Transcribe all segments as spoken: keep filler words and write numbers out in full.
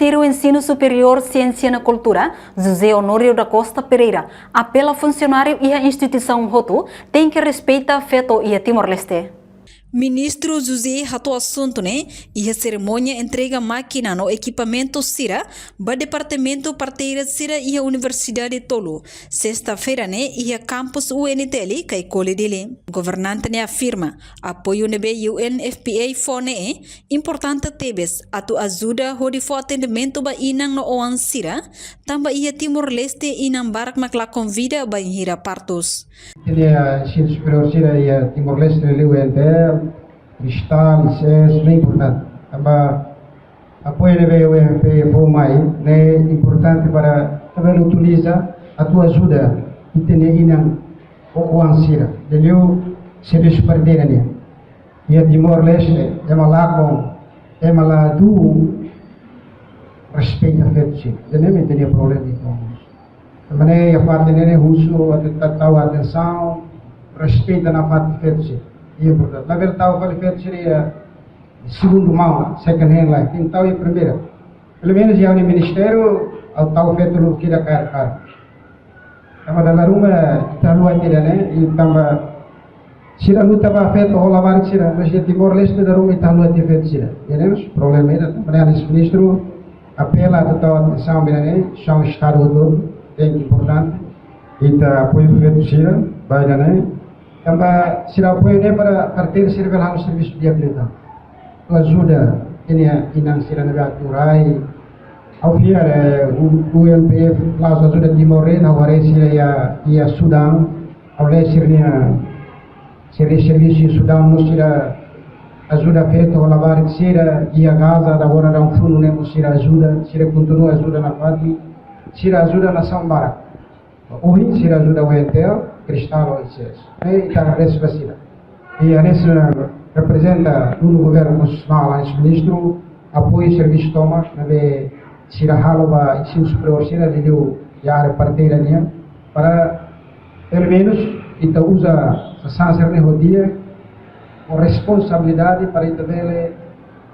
Ministru Ensinu Superiór, Siénsia no Kultura, José Honório da Costa Pereira, apela funsionáriu iha instituisaun hotu tenke respeita feto iha Timor-Leste. Ministru José hato'o asuntu ne'e iha serimónia entrega mákina no ekipamentu sira ba departamentu parteira sira iha universidade tolu, sesta-feira ne'e iha kampus U N T L Caicoli Dili. Governante ne'e afirma, apoiu ne'ebé U N F P A fó ne'e importante tebes atu ajuda hodi fó atendimentu ba inan no oan sira, tanba iha Timor-Leste inan barak mak lakon vida bainhira partus. Ita-nia ensinu superiór sira iha Timor-Leste, liuliu U N T L, Cristal, I C S, ne'e importante. Tanba apoiu ne'ebé U N F P A fó mai ne'e importante para ita bele utiliza atu ajuda ita-nia inan ho oan sira, liuliu servisu parteira nian. Iha Timor-Leste, ema lakon, ema ladún respeita feto sira. Ida-ne'e mak ita-nia problema ida. Tanba ne'e iha fatin ne'e husu atu ita tau atensaun, respeita nafatin feto sira. Ne'e importante. Labele tau fali feto sira iha segundu maun, second hand life. Tenke tau iha primeira. Pelumenus iha ha'u-nia ministériu, ha'u tau feto lubuk ida kaer-kaer. Tanba dala ruma ita haluha tiha ida-ne'e, i tanba sira luta ba feto ho labarik sira, mas iha Timor-Leste dala ruma ita haluha tiha feto sira. Ida-ne'e mós problema ida, tanba ne'e ha'u-nia ministru apela atu tau atensaun ba ida-ne'e, instituisaun Estadu hotu, tenke importante, ita apoiu feto sira, ba ida-ne'e, tanba sira apoiu ne'e para parteira sira bele halo servisu di'ak liután. Ajuda ita-nia inan sira ne'ebé atu rai. Ha'u fiar, eh, U-, U N P F la'ós ajuda Timor-Leste, ha'u haree sira iha, iha Sudán. Ha'u haree sira-nia, sira-nia servisu iha Sudán, mós sira ajuda feto ho labarik sira, iha Gaza, agora daudaun funu ne'e mós sira ajuda, sira kontinua ajuda nafatin, sira ajuda nasaun barak. Ohin sira ajuda U N T L, Cristal ho I C S. Ne'e ita agradese ba sira. I agradese reprezenta duni governu konstitusionál, ha'u-nia ministru, apoiu servisu tomak ne'ebé sira halo ba ensinu superiór sira, liuliu iha área parteira nian, para pelumenus ita uza sasán sira-ne'e ho di'ak, ho responsabilidade para ita bele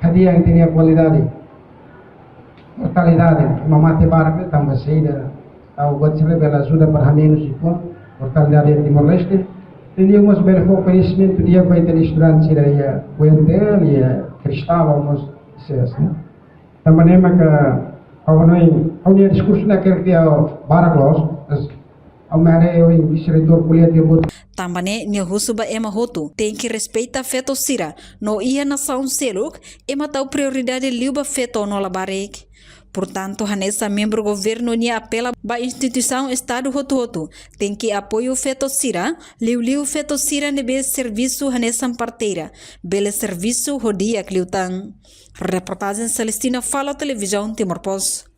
hadi'a ita-nia kualidade. Mortalidade, ema mate barak ne'e tanba saida, ha'u buat sira bele ajuda para hamenus uitoan mortalidade iha Timor-Leste. Liuliu mós bele fó koñesimentu di'ak ba ita-nia estudante sira iha U N T L, iha Cristal, ou mós I C S, ne'e. Tanba ne'e maka ha'u hanoin, ha'u-nia diskursu ne'e hakerek tiha barak loos, mas ha'u mak haree ohin vise-reitór ko'alia tiha buat. Tanba ne'e nia husu ba ema hotu tenke respeita feto sira, no iha nasaun seluk ema tau prioridade liu ba feto no labarik. Portantu, hanesan membru governu nia apela ba instituisaun Estadu hotu-hotu tenke apoiu feto sira, liuliu feto sira ne'ebé servisu hanesan parteira, bele servisu ho di'ak liután. Reportajen Celestina Falo, Televizaun Timor Post.